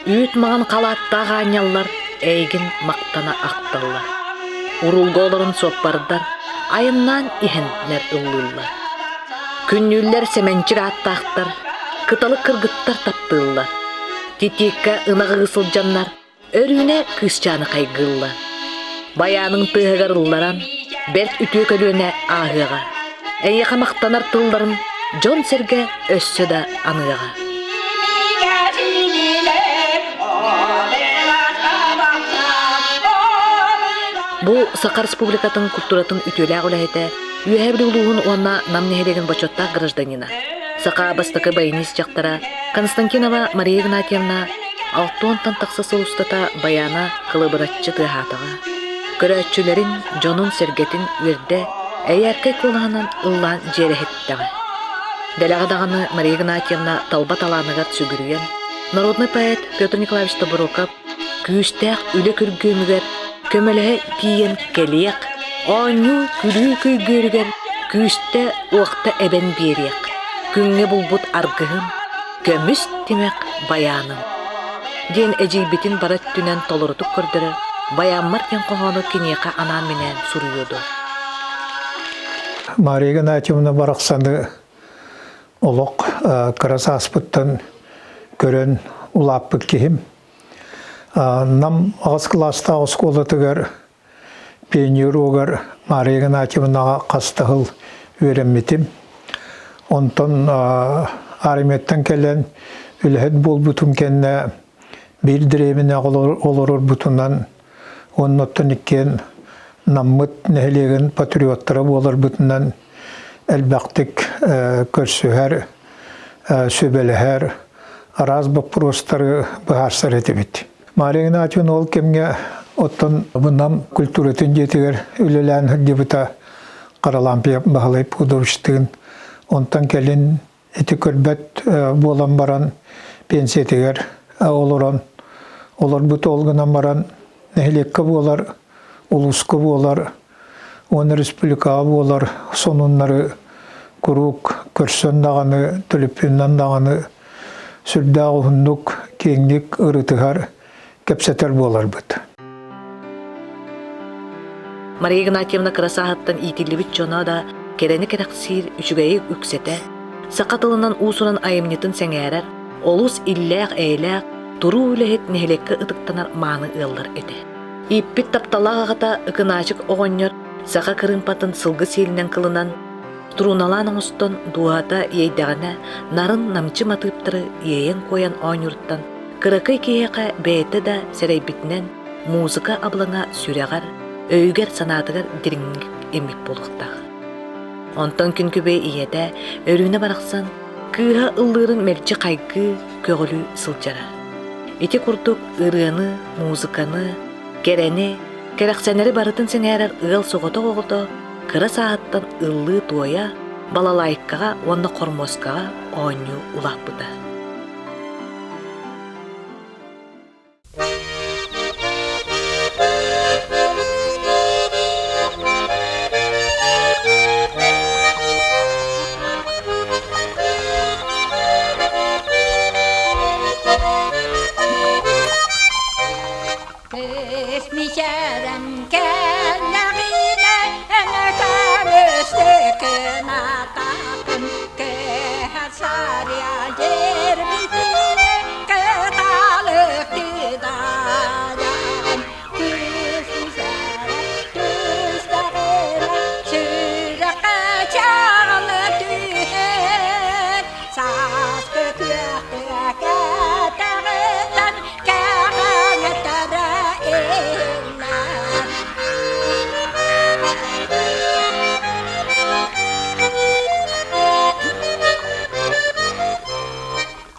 Үүт маҥан халааттаах аанньаллар эйигин махтана ахталлар. Уруулга олорон суоппардар айаннаан иһэннэр ыллыыллар. Күннүүллэр сэмэнчик ааттаахтар, кыталык кыргыттар таптыыллар. Титииккэ ынах ыы сылдьаннар Өрүүнэ кыысчааны хайгыыллар. Байааныҥ тыаһыгар ылларан, бэрт үтүө көлүөнэ ааһыаҕа. Эйиэхэ махтанар тылларын дьон-сэргэ өссө да аныаҕа. Бу Саха Республикатын культуратын үтүөлээх үлэһитэ, Үөһээ Бүлүү улууһун уонна Нам нэһилиэгин бочуоттаах гражданина, саха бастакы баянист дьахтара Константинова Мария Игнатьевна 60-тан тахса сыл устата байаана кылыбыраччы тыаһаатаҕа. Көрөөччүлэрин, дьонун-сэргэтин үөрдэ, эйээркэй куолаһынан ыллаан дьиэрэһиттэҕэ. Дэлэҕэ даҕаны Мария Игнатьевна талба талааныгар сүгүрүйэн, народнай поэт Петр Николаевич Тобуроков күүстээх үлэ күргүөмүгэр көмөлөһө тиийэн кэлиэх, оонньуу күлүү күйгүөрүгэр күүстэ-уохта эбэн биэриэх, күҥҥэ булбут аргыһым, көмүс тимэх байааным диэн эдьиийбитин бары өттүнэн толорутук көрдөрөр «Байааммар» диэн хоһоону киниэхэ анаан-минээн суруйуо дуо? Мария Игнатьевна барахсаны олох кыра сааспыттан көрөн улааппыт киһим. Нам аҕыс кылаастаах оскуолатыгар пионер уогар Мария Игнатьевнаҕа хас да сыл үөрэммитим. Онтон армияттан кэлэн үлэһит буолбутум кэннэ биир дэриэбинэҕэ олорорбутунан уонна оттон иккиэн Наммыт нэһилиэгин патриоттара буоларбытынан элбэхтик көрсүһэр, сүбэлэһэр, араас боппуруостары быһаарсар этибит. Мария Игнатьевна ол кэмҥэ оттон Нам культуратын дьиэтигэр үлэлээн сылдьыбыта Харалампия Баһылай Пудовичтыын. Онтон кэлин ити көрбөт буолан баран пенсиятыгар олорон олорбут ол гынан баран нэһилиэккэ буолар, улууска буолар уонна республикаҕа буолар сонуннары куруук көрсөн даҕаны, төлөпүөннэн даҕаны сүрдээх уһуннук, киэҥник ырытыһар, кэпсэтэр буоларбыт. Мария Игнатьевна кыра сааһыттан иитиллибит дьоно да кэрэни кэрэхсиир, үчүгэйи үксэтэ, саха тылынан уус-уран айымньытын сэҥээрэр, олус иллээх-эйэлээх, туруу үлэһит нэһилиэккэ ытыктанар мааны ыаллар этэ. Ииппит тапталаах аҕата Ыкынаачык оҕонньор саха кырыымпатын сылгы сиэлинэн кылынан, струналаан оҥостон дууһата иэйдэҕинэ нарын-намчы матыыптары иэйэн-куойан оонньууруттан кыракый киһиэхэ бэйэтэ да сэрэйбитинэн музыка абылаҥа сүрэҕэр, өйүгэр-санаатыгар дириҥник иммит буолуохтаах. Онтон күн күбэй ийэтэ Өрүүнэ барахсан кыыһа ыллыырын мэлдьи хайгыы, көҕүлүү сылдьара. Ити курдук ырыаны, музыканы, кэрэни, кэрэхсэнэри барытын сэҥээрэр ыал соҕотох оҕото кыра сааһыттан ыллыы-туойа, балалайкаҕа уонна хормуоскаҕа оонньуу улааппыта. Көс мичээрэн кэллэҕинэ Өстөкүн ататын кэһэр сарья дьэрбитинэ кыталык тыдаайан Күс мичээрэн түстэҕинэ сүрэххэ чаҕылы түһэр Сааскы күөх тыа кэтэҕиттэн кэҕэҥэтэрэ иллэр.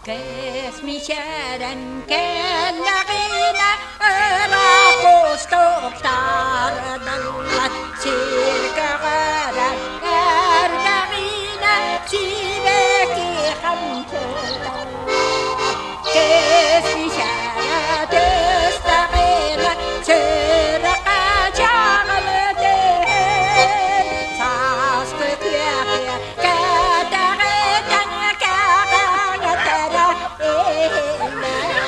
Кэс мичээрэн кэллэҕинэ ыраах устуктарыналлар сир көҕөрөр эрдэҕинэ сибэкки хамсыыр Кэс мичээрэ түстэҕинэ сүрэххэ чаҕылы түһэр сааскы күөхүө кэтэҕиттэн кэҕэҥэтэрэ иһиллэр.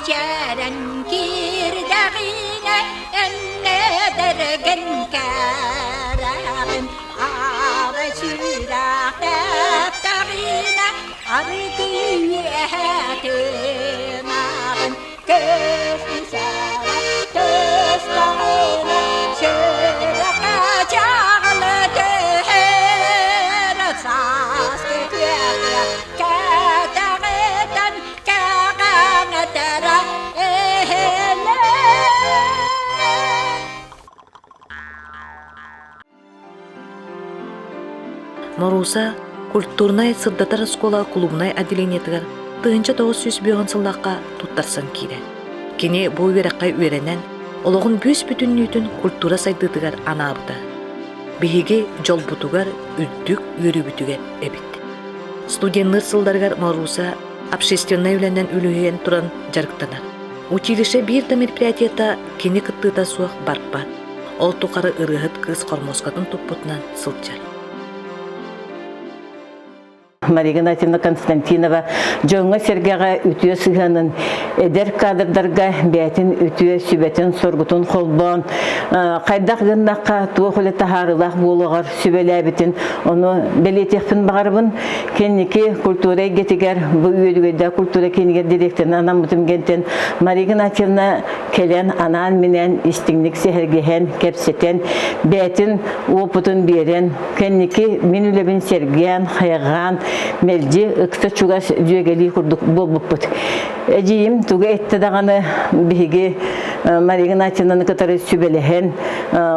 мичээрэн киирдэҕинэ Эннедэргэн кээрэҕин Аара сүрэх тэптэҕинэ Аргы үөһэ тыынаҕын Көс мичээрэ түстэҕинэ Сүрэххэ чаҕылы түһэр Сааскы күөххэ кэтэҕиттэн кэҕэҥэтэрэ иһиллэр. Морууса культурнай сырдатар оскуола клубнай отделениетыгар 1905 сыллаахха туттарсан киирэр. Кини бу үөрэххэ үөрэнэн, олоҕун бүүс бүтүннүүтүн культура сайдыытыгар анаабыта. Биһиги дьолбутугар, үрдүк үөрүүбүтүгэр эбит. Студенныыр сылларыгар Морууса общественнай үлэнэн үлүһүйэн туран дьарыктанар. Училище биир да мероприятиета кини кыттыыта суох барбат. Ол тухары ырыаһыт кыыс хормуоскатын туппутунан сылдьар. Мария Игнатьевна Константинова дьоҥҥо-сэргэҕэ үтүө сыһыанын эдэр кадрдарга бэйэтин үтүө сүбэтин-соргутун холбоон хайдах гыннахха туох үлэ таһаарыылаах буолуоҕар сүбэлээбитин ону бэлиэтиэхпин баҕарабын. Кэнники культура эйгэтигэр бу үөдүгэйдээх культура киинигэр директорынан анаммытым гэнтэн Мария Игнатьевна кэлэн анаан-минээн истиҥник сэһэргэһэн, кэпсэтэн, бэйэтин опытын биэрэн, кэнники мин үлэбин сэргээн, хайҕаан, мэлдьи ыкса чугас дьүөгэлии курдук буолбуппут. Эдьиийим тугу эттэ даҕаны биһиги Мария Игнатьевнаны кытары сүбэлэһэн,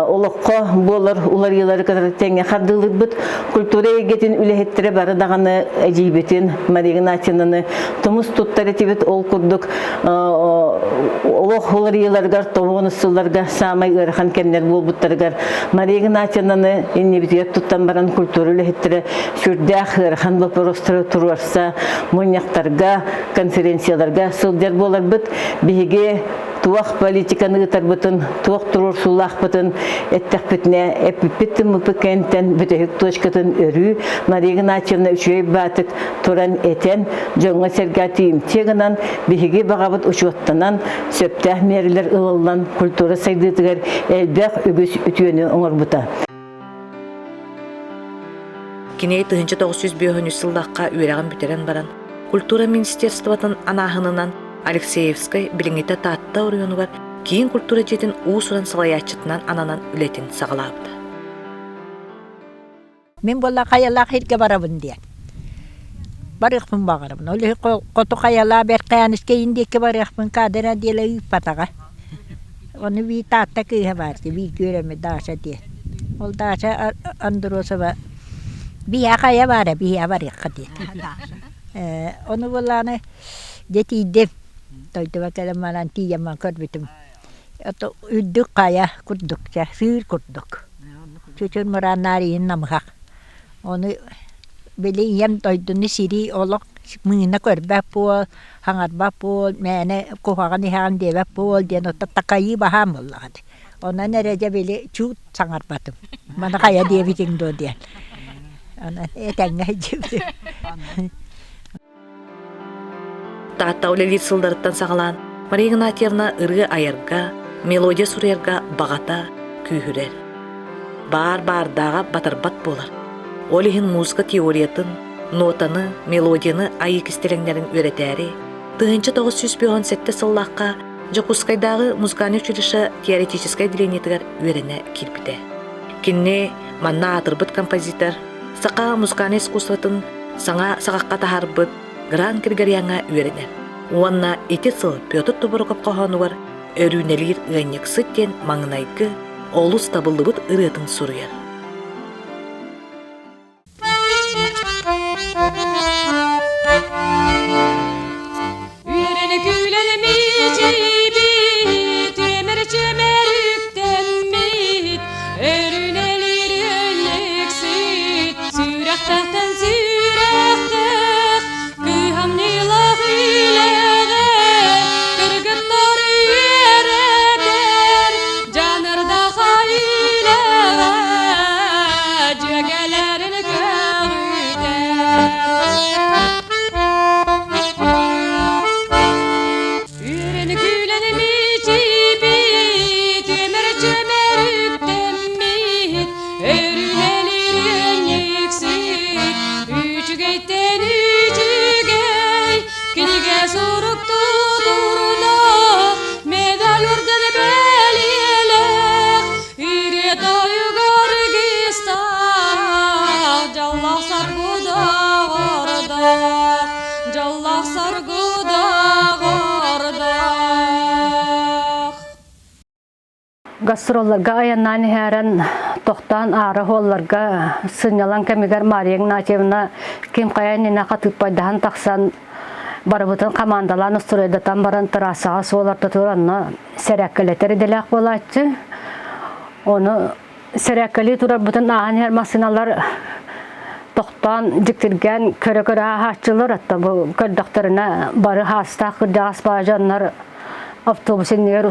олоххо буолар уларыйыылары кытары тэҥҥэ хардыылыырбыт. Культура эйгэтин үлэһиттэрэ бары даҕаны эдьиийбитин Мария Игнатьевнаны тумус туттар этибит. Ол курдук олох уларыйыыларыгар тобоҕун сылларга саамай ыарахан кэмнэр буолбуттарыгар Мария Игнатьевнаны иннибитигэр туттан баран культура үлэһиттэрэ сүрдээх ыарахан боппуруостары туруорса мунньахтарга, конференцияларга сылдьар буоларбыт. Биһиги туох политиканы ыытарбытын, туох туруорсуулаахпытын эттэхпитинэ, эппиппит тыммыппыт кэнниттэн бүтэһик точкатын өрүү Мария Игнатьевна үчүгэй баатык туран этэн, дьоҥҥо-сэргэ тиийимтиэ гынан, биһиги баҕабыт учуоттанан, сөптөөх миэрэлэр ылыллан, культура сайдыытыгар элбэх үгүс үтүөнү оҥорбута. Кини 1953 сыллаахха үөрэҕин бүтэрэн баран, культура министерствотын анааһынынан Алексеевскай билиҥҥитэ Таатта оройуонугар киин культура дьиэтин уус-уран салайааччытынан ананан үлэтин саҕалаабыта. Мин буолла хайалаах сиргэ барабын диэн. Барыахпын баҕарабын. Ол иһин хоту хайалаа Бэркээнискэйин диэки барыахпын каадыр отдела ыыппатаҕа. Ону бии Таатта кыыһа баар дии, бииргэ үөрэммит Даша диэн. Ол Даша Андросова биһиэхэ хайа баара, биһиэхэ барыахха диэн. Ону буоллаҕына дьэ тиийдим. Дойдубар кэлэн баран тиийэн баран көрбүтүм. Үрдүк хайа курдук, чэ, сыыр курдук. Чүчүр мырааннаар иһин намыһах. Ону били ийэм дойдуну сирии олох мыына көрбөт буол, хаҥарбат буол, мээнэ куһаҕан иһэҕин диэбэт буол диэн оттон такайыы баһаам буоллаҕа дии. Онон эрэ дьэ били чуут саҥарбатым. Маны хайа диэбитиҥ дуо диэн. Онон этэҥҥэ сылдьыбытым. Таатта үлэлиир сылларыттан саҕалаан Мария Игнатьевна ырыа айарга, мелодия суруйарга баҕата күүһүрэр. Баар баардааҕа батарбат буолар. Ол иһин музыка теориятын, нотаны, мелодияны айыы кистэлэҥнэрин үөрэтээри 1957 сыллаахха Дьокуускайдааҕы музыкальнай училище теоретическай отделениетыгар үөрэнэ киирбитэ. Кини манна аатырбыт композитор, саха музыкальнай искусствотын саҥа саҕахха таһаарбыт Гран Григоряҥҥа үөрэнэр уонна ити сыл Петр Тобуруков хоһоонугар Өрүүнэлиир ыанньыксыт диэн маҥнайгы олус табыллыбыт ырыатын суруйар. Үөрэнэ күүлэлэмичийбит, үөмэр чүөмэр үктэммит, өрүнэлиир өллүксүт, сүрэхтээхтэн сүрэхтээх, кыһамньылаах үлэҕэ, кыргыттар үөрэтэр, дьаныардаах үлэҕэ. Кинигэ сурук тутуурдаах, медаль үрдэл бэлиэлээх, Ириэ тойугар гистаах, дьоллоох саргыдаах ордоох, дьоллоох саргыдаах ордоох. Гастролларга айаннаан иһээрэн тохтоон аара суолларга сынньалаҥ кэмигэр Мария Игнатьевна ким хайа иннинэ хатыыппайдаһан тахсан барыбытын хамаандалаан устуруйдатан баран тыраассаҕа суол ортотугар онно сэрээккэлэтэр идэлээх буолааччы. Ону сэрээккэлии турарбытын ааһан иһэр массыыналар тохтоон дьиктиргээн көрө-көрө ааһааччылар, оттон бу көрдөхтөрүнэ бары хаастаах кырдьаҕас баа дьоннор автобус иннигэр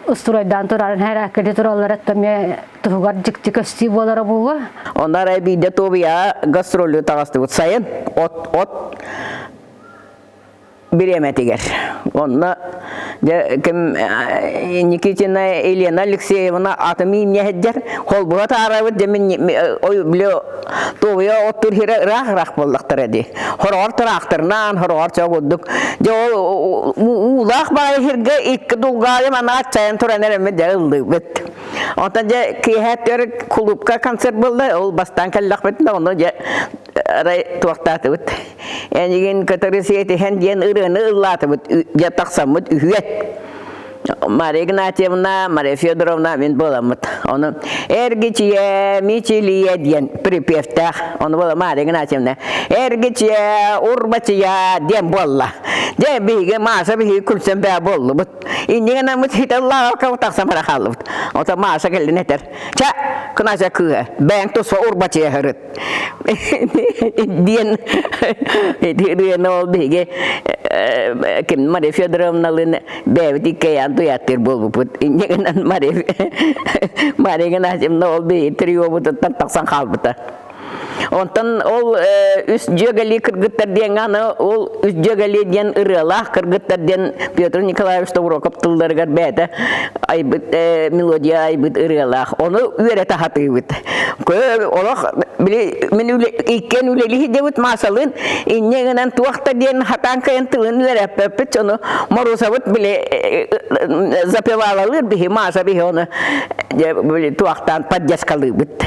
устурайдаан турарын хэрээккэли тураллара эмиэ туһугар дьикти көстүү буолара буолуо. Онно арай биирдэ Туобуйаҕа гастроллуу таҕыстыбыт. Сайын от от бириэмэтигэр. Онно дьэ ким Никитина Елена Алексеевна атым иинньэ сылдьар холбуһа таарабыт дьэ мин ой били Туобуйа оттуур сирэ ыраах-ыраах буоллахтара дии. Хороҕор тыраахтарнаан, хороҕор чоо курдук. Дьэ ол уулаах баайы сиргэ икки дулгаайым анаат чайан туран эрэммит дьэ ыллыыбыт. Онтон дьэ киэһэ түөр кулуупка концерт буолла, ол бастаан кэллэхпитинэ ону дьэ арай туохтаатыбыт. Энигин кытары сиэтиһэн диэн ырыаны ыллаатыбыт, дьэ тахсаммыт үһүөт. Мария Игнатьевна, Мария Федоровна мин буоламмыт. Ону эргичийэ, мичилийэ диэн припевтээх. Ону буола Мария Игнатьевна эргичийэ, урбачыйа диэн буолла. Дьэ биһиги Маша биһиги күлсэн бээ буоллубут. Иннигэнаммыт хиталлаах тахсан бара хааллыбыт. Ото Маша кэллин этэр. Ча, кынася кыыһа, бэйэҥ туспа урбачыйа сырыт. Диэн ырыаны ол биһиги ким Мария Федоровналыын бэйэбит иккэйээн туйааттыыр буолбуппут. Инньэ гынан Мария Мария Геннадьевна ол биһиги триобутуттан тахсан хаалбыта. Онтон ол үс дьүөгэлии кыргыттар диэҥҥэ аны ол үс дьүөгэлии диэн ырыалаах кыргыттар диэн Петр Николаевич Тобуроков тылларыгар бэйэтэ айбыт мелодия айбыт ырыалаах. Ону үөрэтэ сатыыбыт. Олох били мин иккиэн үлэлии сылдьабыт Маасалыын инньэ гынан туох да диэн хатаан кыайан тылын үөрэппэппит ону Морусабыт били запевалалыыр биһи Мааса биһи ону били туохтаан поддержкалыыбыт.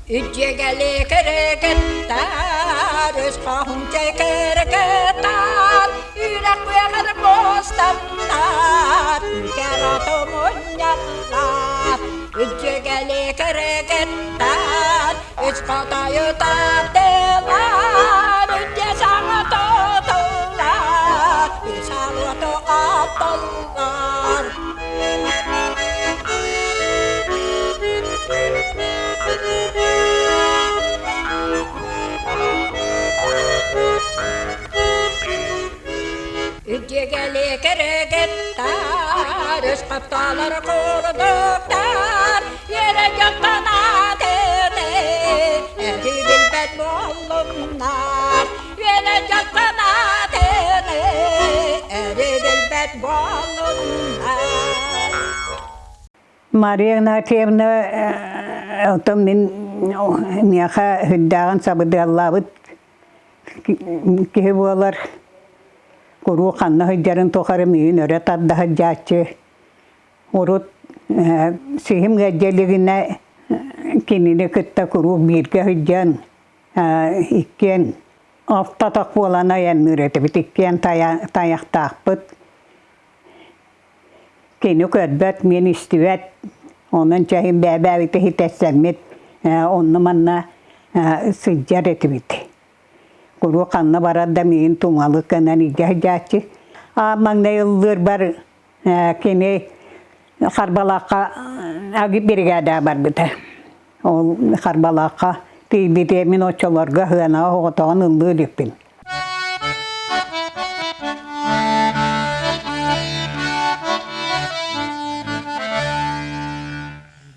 Үдьэгэлэ кэрэкэттар, өс хоһун кэрэкэттар, үрэх үөҕэр муостаннар, үкэр ото мунньаллар. Үдьэгэлэ кэрэкэттар, үс хотойу тардылар, үдьэ саҥа тотулар, үс алуоту оттоллар. Үдьэгэлэ кэрэгеттар, өс хапталар курдуктар, үөрэ дьахтанаатыны, эри билбэт буоллуннар. Үөрэ дьахтанаатыны, эри билбэт буоллуннар. Мария Игнатьевна оттон мин миэхэ үрдээҕин сабыдыаллаабыт киһи буолар. Куруук ханна сылдьарын тухары миигин өрө тарда сылдьааччы. Урут сиһим ыалдьа илигинэ кинини кытта куруук бииргэ сылдьан иккиэн ортотох буолан айанныыр этибит, иккиэн тайахтаахпыт. Кини көрбөт, мин истибэт, онон чэһин бэйэ-бэйэбитин итэссэммит, онно-манна сылдьар этибит. Куруук ханна барар да миигин туҥалык гынан илдьэ сылдьааччы. Аан маҥнай ыллыырбар кини Харбалаахха биригээдэҕэ барбыта. Ол Харбалаахха тиийбитэ мин оччолорго сыанаҕа соҕотоҕун ыллыы иликпин.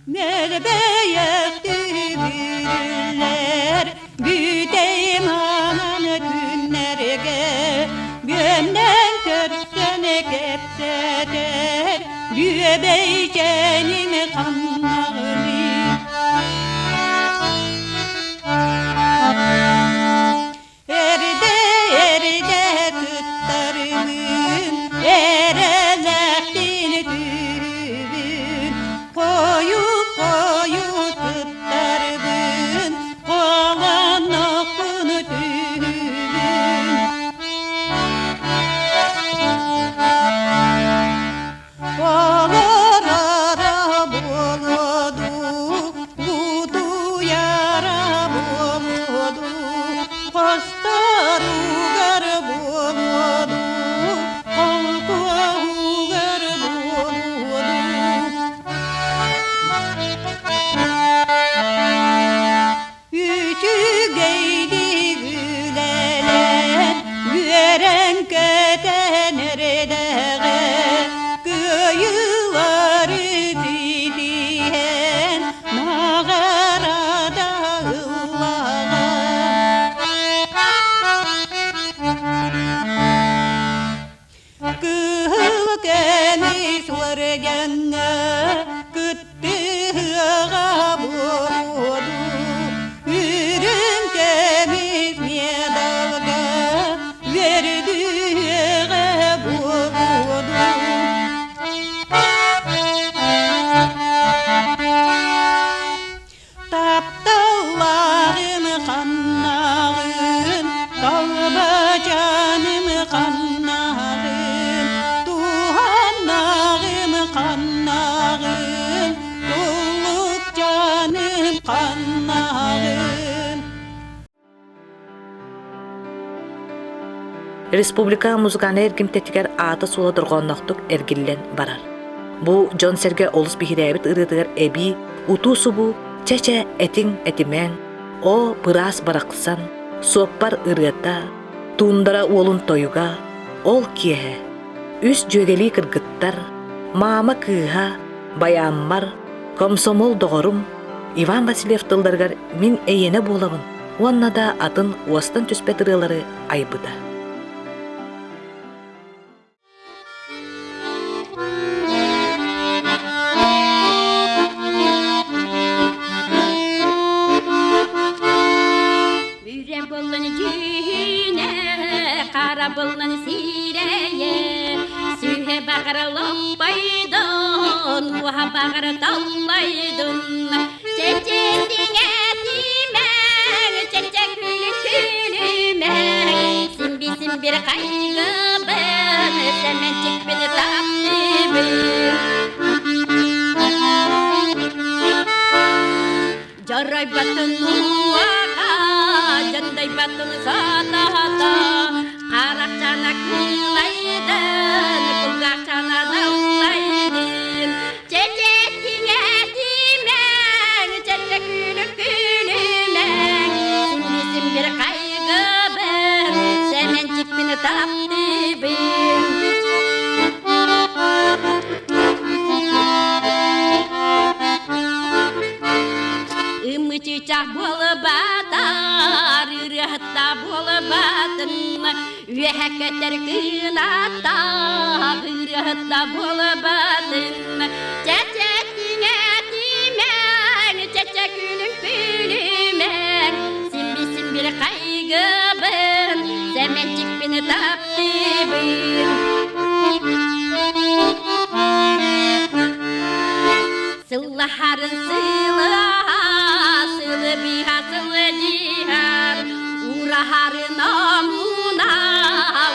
Мэлбэйэхтибириллэр бүтэй маҥан күннэргэ бүөмнэн көрсөн кэпсэтэр бүөбэйчэним ханнаҕыный. Хосторугар буолуо дуу, холкуоһугар буолуо дуу. Үчүгэйдик үлэлээн, үөрэн-көтөн эрдэҕэ, кыайыылары ситиһэн, наҕараада ыллаҕа. Кыһыл көмүс уордьаҥҥа кыттыһыаҕа буолуоду, үрүҥ көмүс медалга үөрдүөҕэ буолуоду. Тапталлааҕым ханнаҕын, талбачааным ханнаҕын, туһаннаҕым ханнаҕын, туллукчааным ханнаҕын. Республика музыкальнай эргимтэтигэр аата-суола дорҕоонноохтук эргиллэн барар. Бу дьон-сэргэ олус биһирээбит ырыатыгар эбии утуу-субуу чэ-чэ этиҥ этимэҥ, оо быраас барахсан, суоппар ырыата, туундара уолун тойуга, ол киэһэ үс дьүөгэлии кыргыттар, маама кыыһа, байааммар, комсомол доҕорум Иван Васильев тылларыгар мин эйиэнэ буолабын уонна да атын уостан түспэт ырыалары айбыта. Бүрэ буллун дьүһүнэ, хара буллун сирэйэ, сүһэ баҕара лоппойдун, уоһа баҕара таллайдун, чэчэтиҥэ тимэҥ, чэчэ күлү күлүмэҥ, симби-симбир хайгыбын, сэмэнчикпин таптыыбын. Дьарайбатын уоха, дьандайбатын сатаата, харахчана кыылайдын, кулгаахчана даллайдын. Чэчэтиҥэ тимэҥ, чэчэ күлүк күлүмэҥ, симби-симбир хайгыбын, сэмэнчикпин таптыыбын. Ымычычах буолбатар, ырыаһытта буолбатын, үөһэ көтөр кыынаттаах, ырыаһытта буолбатын. Чэчэтиҥэ тимэҥ, чэчэ күлүм күлүмэҥ, симби-симбир хайгыбын, сэмэнчикпин таптыыбын. Сыллаһарын сылаһа, сылы биһа сылы дьиһэр, ураһарын омуна,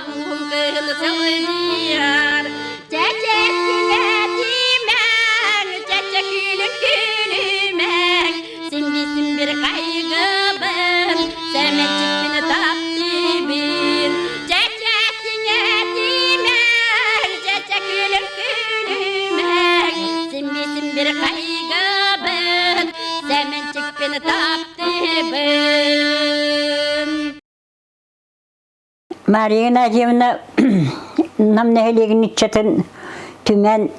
уһун кыһын сылы дьиһэр. Чэчэккиҥэ тимэҥ, чэчэ күлүм күлүмэҥ, симби-симбир хайгыбын, сэмэнчикпин таптыыбын. Чэчэккиҥэ тимэҥ, чэчэ күлүм күлүмэҥ, симби-симбир хайгабын, сэмэнчикпин таптыыбын. Мария Геннадьевна Нам нэһилиэгин ыччатын түмэн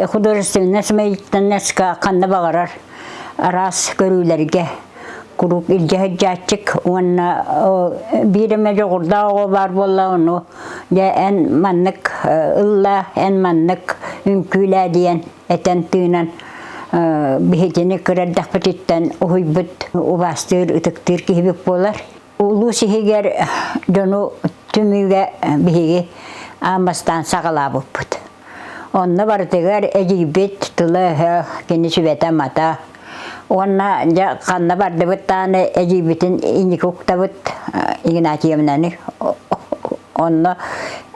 художественнай самодеятельноска ханна баҕарар араас көрүүлэргэ куруук илдьэ сылдьааччык уонна биир эмэ дьоҕурдаах оҕо баар буолла ону дьэ эн маннык ылла эн маннык үҥкүүлээ диэн этэн тыынан биһитини кыра эрдэхпититтэн уһуйбут убаастыыр ытыктыыр киһибит буолар улуус иһигэр дьону түмүүгэ биһиги аан бастаан саҕалаабыппыт. Онно барытыгар эдьиийбит тыла-өһө, кини сүбэтэ-амата. Уонна дьэ ханна бардыбыт даҕаны эдьиийбитин инники уктабыт Игнатьевнаны. Онно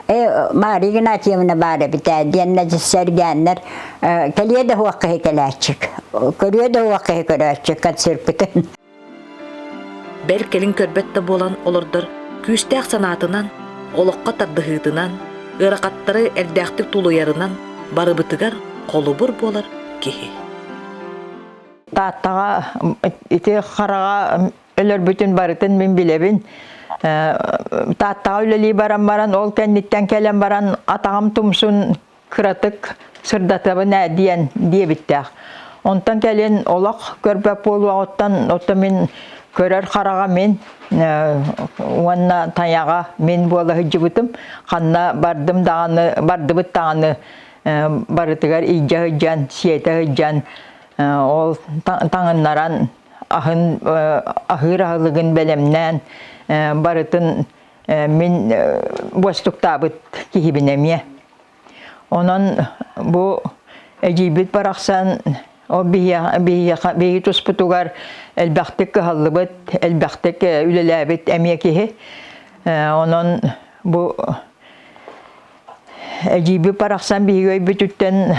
э, Мария Игнатьевна баар эбит ээ диэннэ сэргээннэр кэлиэ да уох киһи кэлээччик, көрүө да уох киһи көрөөччү концерппытын. Бэл кэлин көрбөт да буолан олордор күүстээх санаатынан, олоххо тардыһыытынан, ыарахаттары эрдээхтик тулуйарынан барыбытыгар холобур буолар киһи. Тааттаҕа ити хараҕа өлөрбүтүн барытын мин билэбин. Тааттаҕа үлэлии баран баран, ол кэнниттэн кэлэн баран атаҕым тумсун кыратык сырдатабын ээ диэн диэбиттээх. Онтон кэлин олох көрбөт буолуоҕуттан, оттон мин көрөр хараҕа мин уонна тайаҕа мин буола сылдьыбытым. Ханна бардым даҕаны, бардыбыт даҕаны барытыгар илдьэ сылдьан, сиэтэ сылдьан, ол таҥыннаран аһын аһыыр аһылыгын бэлэмнээн барытын мин буостуктаабыт киһибин эмиэ. Онон бу эдьиийбит барахсан ол биһиэхэ биһиги туспутугар элбэхтик кыһаллыбыт, элбэхтик үлэлээбит эмиэ киһи. Онон бу Эдьиийбит барахсан биһиги өйбүтүттэн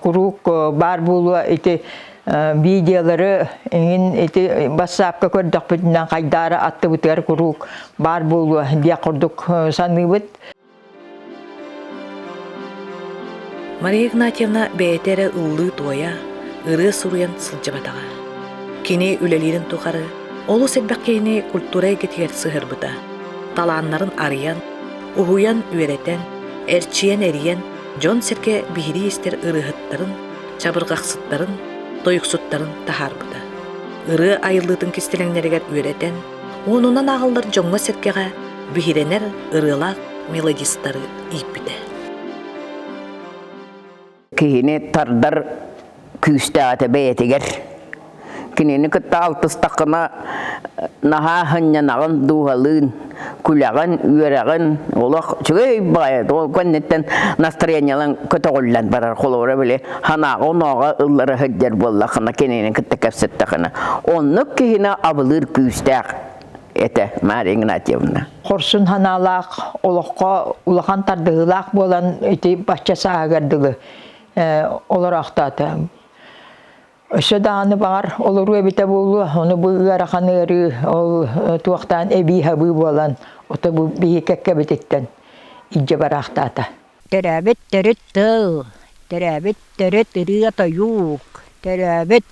куруук баар буолуо ити видеолары эҥин ити бассаапка көрдөхпүтүнэн хайдаары аттыбытыгар куруук баар буолуо диэх курдук саныыбыт. Мария Игнатьевна бэйэтэ эрэ ыллыы-туойа, ырыа суруйан сылдьыбатаҕа. Кини үлэлиирин тухары олус элбэх киһини культура эйгэтигэр сыһыарбыта, талааннарын арыйан, Уһуйан, үөрэтэн, эрчийэн-эрийэн дьон-сэргэ биһирии истэр ырыаһыттарын, чабырҕахсыттарын, тойуксуттарын таһаарбыта. Ырыа айыллыытын кистэлэҥнэригэр үөрэтэн, уонунан ааҕыллар дьоҥҥо-сэргэҕэ биһирэнэр ырыалаах мелодистары ииппитэ. Киһини тардар күүстээх этэ бэйэтигэр. Кинини кытта алтыстаххына наһаа сынньанаҕын, дууһалыын, күлэҕин, үөрэҕин, олох үчүгэй баҕайы ол кэнниттэн настроениелаҥ көтөҕүллэн барар. Холобура били санааҕа-онооҕо ыллара сылдьар буоллаххына кинини кытта кэпсэттэххинэ оннук киһини абылыыр күүстээх этэ Мария Игнатьевна. Хорсун санаалаах, олоххо улахан тардыһыылаах буолан ити бачча сааһыгар дылы олороохтоото. Өссө даҕаны баҕар олоруу эбитэ буолуо, ону бу ыарахан ыарыы ол туохтаан эбии-хабыы буолан, ото бу биһи кэккэбититтэн илдьэ бараахтаата. Төрөөбүт төрүт тыл, төрөөбүт төрүт ырыа-тойук, төрөөбүт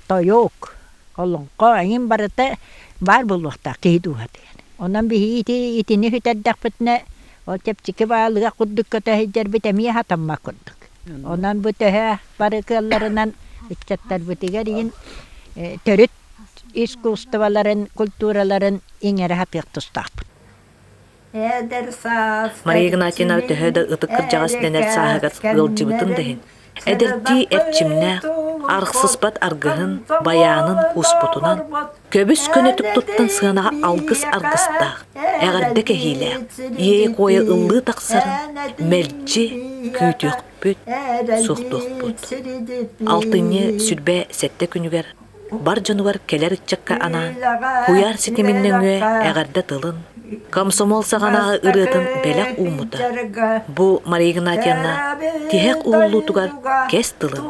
тойук, олоҥхо эҥин барыта баар буолуохтаах киһи дууһатыгар. Онон биһиги ити итини сүтэрдэхпитинэ, ол чэпчэки баалыга курдук көтө сылдьарбыт эмиэ сатаммат курдук. Онон бу төһө бары кыалларынан ыччаттарбытыгар иһин төрүт искусстволарын, культураларын иҥэрэ сатыах тустаахпыт. Мария Игнатьевна төһө да ытык кырдьаҕас дэнэр сааһыгар ыалдьыбытын да иһин, эдэрдии эрчимнээх, арахсыспат аргыһын, байаанын кууспутунан, көбүс көнөтүк туттан сыанаҕа алгыс аргыстаах, эҕэрдэ кэһиилээх, иэйэ-куойа ыллыы тахсарын мэлдьи күүтүөхпүт, суохтуохпут. Алтынньы 27 күнүгэр бар дьонугар кэлэр ыччакка анаан куйаар ситимин нөҥүө эҕэрдэ тылын, комсомол саҕанааҕы ырыатын бэлэх ууммута. Бу Мария Игнатьевна тиһэх уһуллуутугар кэс тылын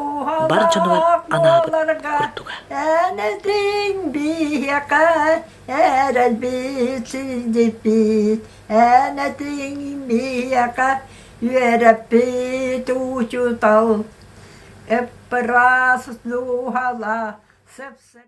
бар дьонугар анаабыт курдуга. Эрэлбит сирдиппит, эн этиҥ биһиэхэ үөрэппит учуутал. Эп-ыраас дууһала сып-сып.